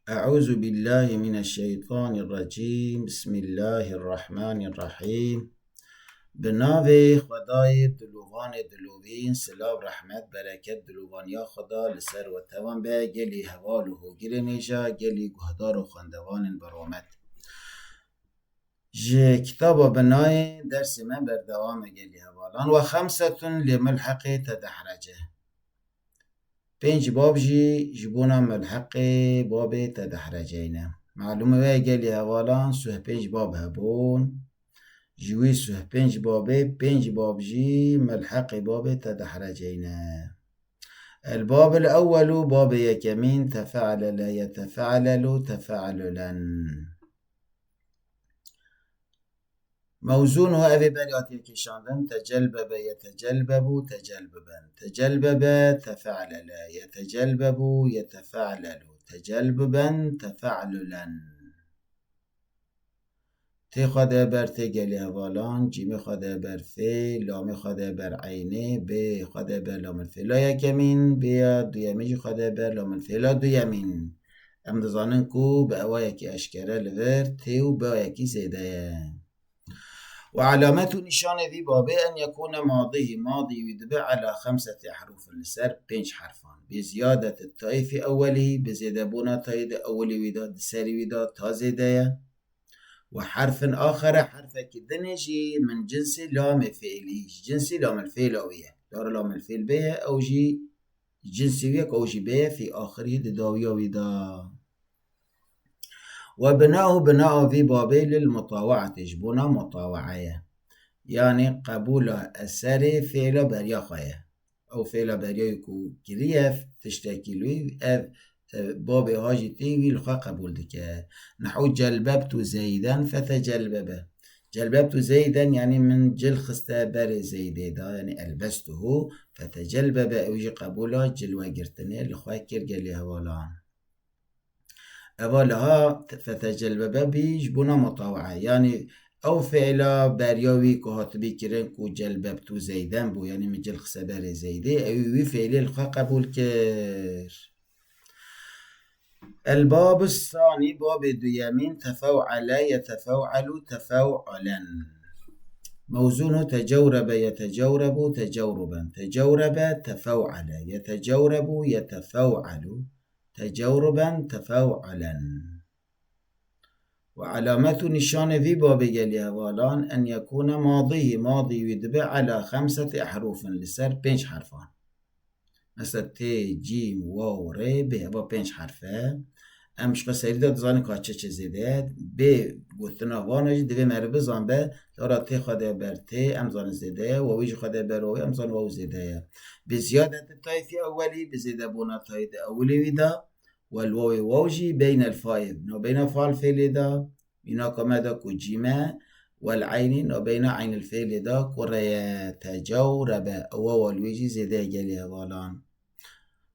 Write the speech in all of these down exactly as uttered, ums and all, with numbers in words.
أعوذ بالله من الشيطان الرجيم. بسم الله الرحمن الرحيم. Bi navê Xwedayê dilovanê dilovîn, silav, rehmet, bereket, dilovaniya Xweda li ser we tevan be, gelî heval û hogirên hêja, gelî guhdar û xwendevanên bi romet. Ji kitaba binayê dersê me berdewam e gelî hevalan. Ve xemsetun lê mulheqê tedehrece. Pênc bab jî ji bona mulheqê babê tedehreceyne. Malûm e gelî hevalan suh pênc bab hebûn. Ji wî suh pênc babê pênc bab jî mulheqê babê tedehreceyne. El babul ewwelu, babê yekemîn, tefe'lele yetefe'lelu tefe'lulen. Mewzûnhu, ev ê berî hatiye kêşandin, tecelbebe yetecelbebu tecelbiben. Tecelbebe tefe'lele yetecelbebu yetefe'lelu tecelbiben tefe'lulen. Tê xwe de ber tê gelî hevalan, cîmê xwe de ber fê, lamê xwe de ber eynê, bê xwe de ber lamil fêla yekemîn, bê ya duyemîn jî xwe de ber lamil fêla duyemîn. Em dizanin ku bi ewayekî eşkere li vir tê û beyekî zêde ye. Ve alamet û nîşanê vî babê en yekûne madihî, madî wî dibe ela xemseti ehrûfin, li ser pênc herfan. Bi ziyadeti tayî fî ewelî, bi zêdebûna tayî di ewilî wî de, di serî wî de ta zêde ye. Ve herfin axere, herfekî dinê jî min cinsê lamê fêlî, ji cinsî lamil fêla wî ye. Lara lamil fêl bê ye, ew jî cinsî wî ye ku ew jî bê ye fî axirî di dawiya wî de. Ve bina'u, binaa vî babê lil mutawaatê, ji bona mutawaa ye. Yanî qebûla eserê fêla beriya xwe ye. Ew fêla beriyayî ku kiriye tiştekî li wî, ev, e, babê ha jî tê wî li xwe qebûl dike. Nehu celbebtu Zeyden fetecelbebe. Celbebtu Zeyden, yanî min cil xiste berê Zeydê de, yanî elbestuhu, fetecelbebe, ew jî qebûla cilwegirtinê li xwe kir gelî hevalan. Eva liha te-, fetecelbebe bî ji bona mutawaa. Yanî ew fêla beriya wî ku hatibî kirin ku celbebtu Zeyden bû, yanî min cil xise berê Zeydê, ew wî fêlê li xwe qebûl kir. El babus sanî, babê duyemîn, tefew'ele yetefew'elu tefew'ulen. Mewzûnu tecewrebe yetecewrebu tecewruben. Tecewrebe tefew'ele yetecewrebu yetefew'elu tecewruben tefew'ulen. Ve alamet û nîşanê vî babê gelî hevalan en yekûne madihî, madî wî dibe ela xemseti ehrûfin, li ser pênc herfan. Mesela tê, cîm, waw, rê, bê, eva pênc herf e. Em ji xwe serî de dizanin ka çi çi zêde ye. Bê gotina vana jî divê meriv bizan be, lara tê xwe de ber tê, em zanin zêde ye, wawî jî xwe de ber wawî, em zanin waw zêde ye. Bi ziyadeti tayî fî ewwelî, bi zêdebûna tayî di ewilê wî de, wel wawê waw jî beynel faîl, nabeyna faal fêlê de, mînaka me de ku cîm e, wel eynî nabeyna eynil fêlê de ku re ye, tecewrebe, ew wawa li wê jî zêde ye gelî hevalan.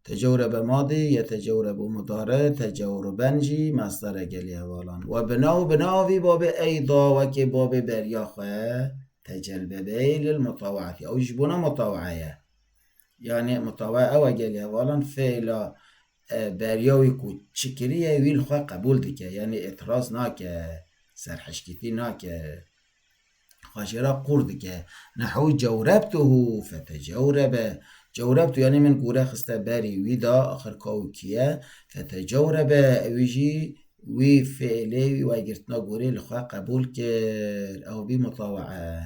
Tecewrebe madî, yetecewrebu mudare, tecewruben jî masdar e gelî hevalan. Ve bina û bina vî babê eyda wekê babê beriya xwe, tecelbebeyê lil mutawaatî. Ew ji bona mutawaa ye. Yanî mutawaa ew e gelî hevalan fêla, e, beriya wî ku çi kiriye, wî li xwe qebûl dike. Yanî îtiraz nake, serhişkîtî nake. Xwe jê re qûr dike. Nehu cewrebtuhu fetecewrebe. Cewrebtu, yanî min gûre xiste berî wî de, axir ka û kî ye? Fetecewrebe, ewî jî wî fêlê, wî wegirtina gûrê li xwe qebûl kir. Ew bî mutawaa.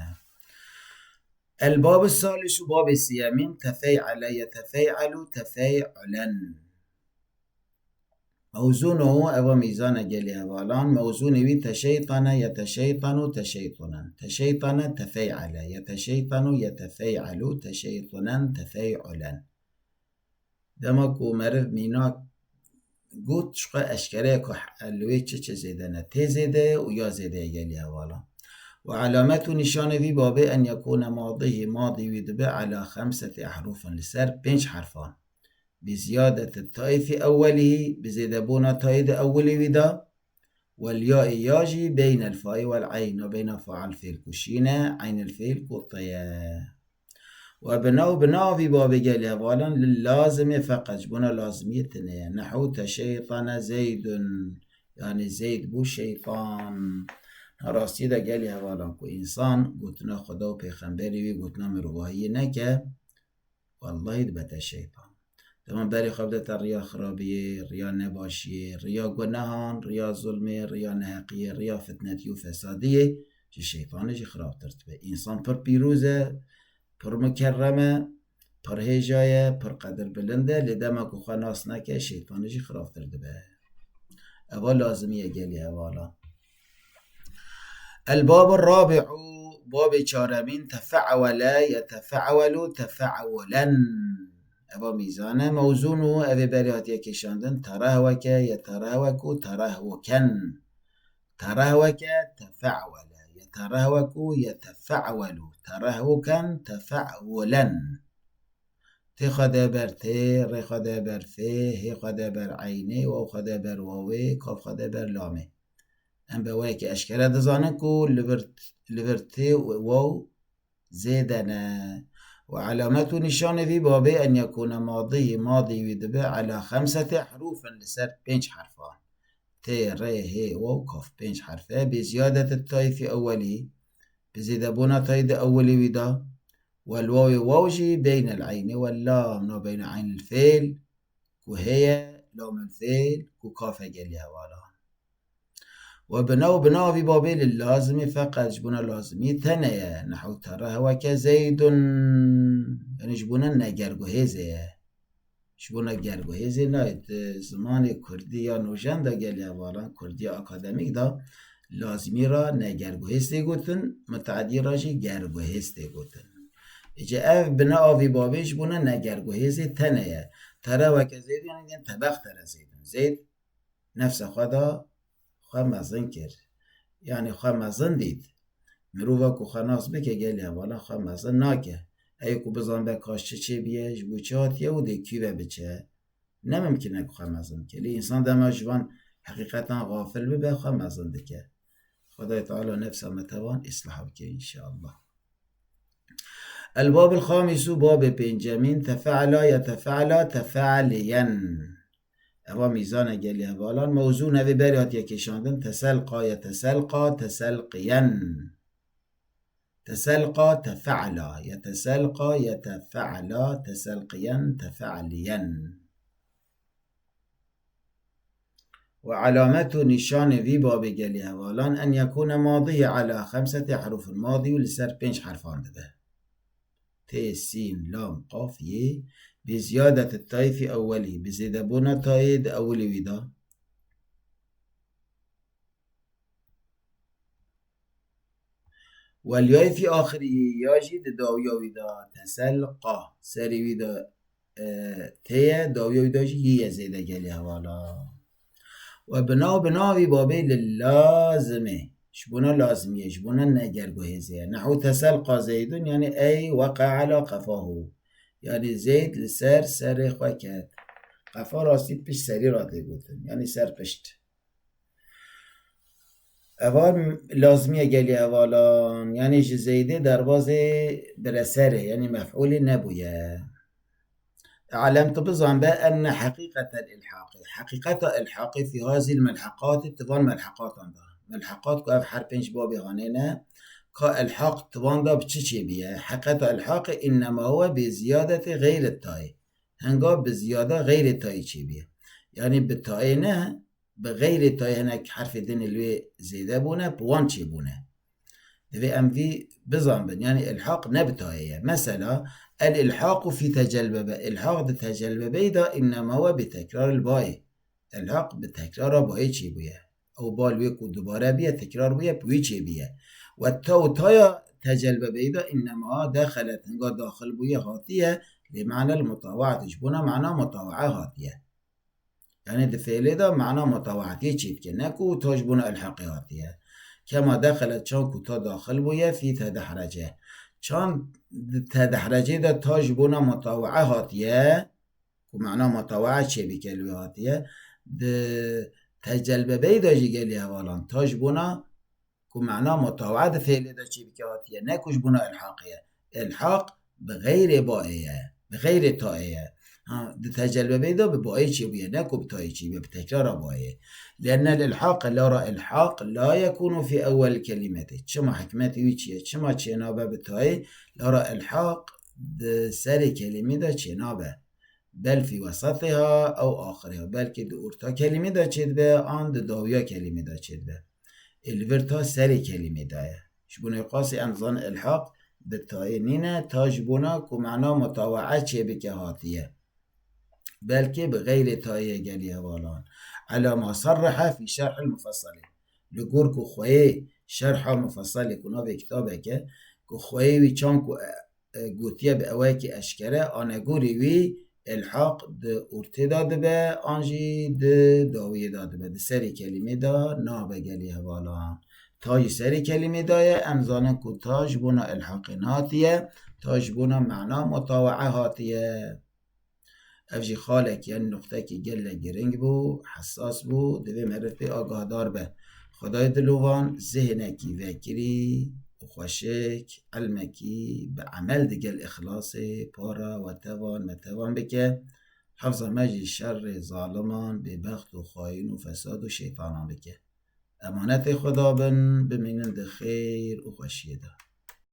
El babus salisu, babê siyemîn, tefey'ele yetefey'elu tefey'ulen. Mewzûnu, eva mîzan e gelî hevalan, mewzûnê wî teşeytane yeteşeytanu teşeytunen. Teşeytane tefey'ele, yeteşeytanu yetefey'elu teşeytunen tefey'ulen. Dema ku meriv mînak got, ji xwe eşkere ye ku he-, li wê çi çi zêde ne. Tê zêde ye û ya zêde ye gelî hevalan. Ve alamet û nîşanê vî babê en yekûne madihî, madî wî dibe ela xemseti ehrûfin, li ser pênc herfan. Bi ziyadeti tayî fî ewwelî, bi zêdebûna tayî di ewwilî wî de, wel yaê ya jî beynel faî wel eyn, nabeyna faal fêl ku şîn e, eynil fêl ku te ye. We bi nav, bi navî babê gelî hevalan li lazimê feqet ji bona lazimiyê tune ye. Nehu teşeytane Zeydun. Yanî Zeyd bû şeytan. Ha rastî de gelî hevalan ku însan gotina Xweda û pêxemberê wî gotina mirovahiyê neke, wellahî dibete şeytan. Dema berê xwe bidete riya xirabiyê, riya nebaşiyê, riya gunehan, riya zulmê, riya neheqiyê, riya fitnetî û fesadiyê, ji şeytanê jî xirabtir dibe. Însan pir pîroz e, pir mukerrem e, pir hêja ye, pir qedir bilind e, lê dema ku xwe nas neke, şeytanê jî xirabtir dibe. Eva lazimî ye gelî hevalan. El-babu rabi'u, babê çaremîn, tefe'wele, yetefe'welu, tefe'wulen. Eva mîzan e, mewzûn û evê berê hatiye kêşandin, terehweke, yeterehweku, terehwuken. Terehweke, tefe'wele, yeterehweku, yetefe'welu, terehwuken, tefe'wulen. Tê xwe de ber tê, rê xwe de ber fê, hê xwe de ber eynê, waw xwe de ber wawê, kaf xwe de ber lamê. Em bi weyekî eşkere dizanin ku li vir, li vir tê û waw zêde ne. Û elamet û nîşanê vî babê en yekûne madî, madî wî dibe ela xemsete ehrûfin, li ser pênc herfan. Tê, rê, hê, waw, kaf, pênc herf e. Bi ziyadete tayî fî ewwelî, bi zêdebûna tayî di ewwelî wî de. Wel wawê waw jî beynel eynê wel lam, nabeyne eynil fêl ku heye, lamil fêl ku kaf e gelî hevalan. We bi nav, bi navî babê li lazimî feqet ji bona lazimî tene ye. Nehu terehweke Zeydun. Yanî ji bona negerguhêzê ye. Ji bona gerguhêzê nayê. Di zimanê kurdî ya nûjen de gelî hevalan, kurdiya akademîk de lazimî ra negerguhêz tê gotin, mutaedî ra jî gerguhêz tê gotin. Îca ev bi nav, bi navî babê ji bona negerguhêzê tene ye. Terehweke Zeydun, yanî tebex tere Zeydun. Zeyd nefsa xwe da xwe mezin kir. Yanî xwe mezin dît. Mirova ku xwe nas bike gelî hevalan xwe mezin nake. Ey ku bizanbe ka ji çi çêbiye, ji bo çi hatiye û dê kî ve biçe. Ne mimkîn e ku xwe mezin bike. Lê însan dema ji van heqîqetan xafil bibe, xwe mezin dike. Xwedayê Teala nefsa me tevan îslah bike înşeallah. El-babul xamisu, babê pêncemîn, tefe'la, yetefe'la, tefe'liyen. Eva mîzan e gelî hevalan. Mewzûn evê berê hatiye kêşandin. Teselqa, yeteselqa, teselqiyen. Teselqa, tefe'la, yeteselqa, yetefe'la, teselqiyen, tefe'liyen. Û elamet û nîşanê vî babê gelî hevalan en yekûne madî ye ela xemsete ehrûfin. Madî û li ser pênc herfan dibe. Tê, sîn, lam, qaf, yê, bi ziyadete tayî fî ewwelî, bi zêdebûna tayê di ewilî wî de. Wel yayê fî axirî, ya jî di dawiya wî de, teselqa, serê wî de, e, tê ye, dawiya wî de jî yê ye zêde gelî hevala. We bi nav, bi navî babê li lazimê, ji bona lazimiyê, ji bona negerguhêzê ye. Nehu teselqa Zeydun, yanî ey weqe'a ala qefahu. Yanî Zeyd li ser serê xwe ket. Qefa rastî pişt serî ra tê gotin. Yanî ser pişt. Eva lazimiye gelî hevalan. Yanî ji Zeydê derbazê bire serê, yanî mef'ulê nebûye. Alem tu bizan be enne heqîqetel ilhaqî. Heqîqeta ilhaqî fî hazîl melheqatî, ti van melheqatan da. Melheqat ku ev her pênc babê hanê ne, ka ilhaq ti van da bi çi çêbiye? Heqeta ilhaqî innema huwe bi ziyadetê xeyrê tayê. Hinga bi ziyada xeyrê tayê çêbiye. Yanî bi tayê ne, bi xeyrê tayê hinek herfê dinê li wê zêde bûne, bi wan çêbûne. Divê em vî bizanbin, yanî ilhaq ne bi tayê ye. Mesela, el-ilhaqu fî tecelbebe. Ilhaq di tecelbebeyê de innema we bi tekraril bayê. Ilhaq bi tekrara bayê çêbûye. Ew ba li wê ku dubare bûye, tekrar bûye, bi wî çêbûye. We ta û taya tecelbebeyê de innema dexelet, hinga daxil bûye, hatiye, lê manel mutawaat, ji bona mana mutawaa hatiye. Yanî di fêlê de mana mutawaatiyê çê dike. Ne ku ta ji bona ilhaqê hatiye. Kema dexelet, çand ku ta daxil bûye, fî tedehrece. Çand di tedehrecê de ta ji bona mutawaa hatiye, ku mana mutawaa çê bike li wê hatiye. Di tecelbebeyê de jî gelî hevalan ta ji bona ku mana mutawaa di fêlê de çê bike hatiye, ne ku ji bona ilhaqê ye. Ilhaq bi xeyrê baê ye, bi xeyrê tayê ye. Ha, di tecelbebê de bi baê çêbûye, ne ku bi tayê çêbûye, bi tekrara baê. لأن الإلحاق، لارا إلحاق، لا يكون في أول الكلمة. Çima hikmetê wî çi ye? Çima çênabe bi tayê? لارا إلحاق di serê kelîmî de çênabe. بل في وسطها أو آخرها. Belkî di orta kelîmî de çêdibe, an di dawiya kelîmî de çêdibe. Ê li vir ta serê kelîmî de ye. Ji bo nê qasî em zanin ilhaq bi tayê nîne, ta ji bona ku mena mutawaa çêbike hatiye. Belkê bi xeyrê tayê gelî hevalan. على ما صرح في شرح المفصل. Li gor ku xweyê şerha mufesselê ku navê kitabeke, ku xweyê wî çan ku, e, e, gotiye bi ewayekî eşkere, anegorî wî ilhaq di ortê de dibe, an jî di dawiyê de dibe. Di serê kelîmê de nabe gelî hevalan. Ta ji serê kelîmê de ye, em zanin ku ta ji bona ilhaqê nehatiye, ta ji bona mena mutawaa hatiye. Ev jî xalek, yanî nuqtekî gelek giring bû, hesas bû, divê meriv pê agahdar be. Xwedayê dilovan zihnekî vekirî û xweşik, ilmekî bi emel digel îxlasê para we tevan me tevan bike. Hefza me jî şerê zaliman, bêbext û xayîn û fesad û şeytanan bike. Emanetê Xweda bin, bimînin di xêr û xweşiyê de.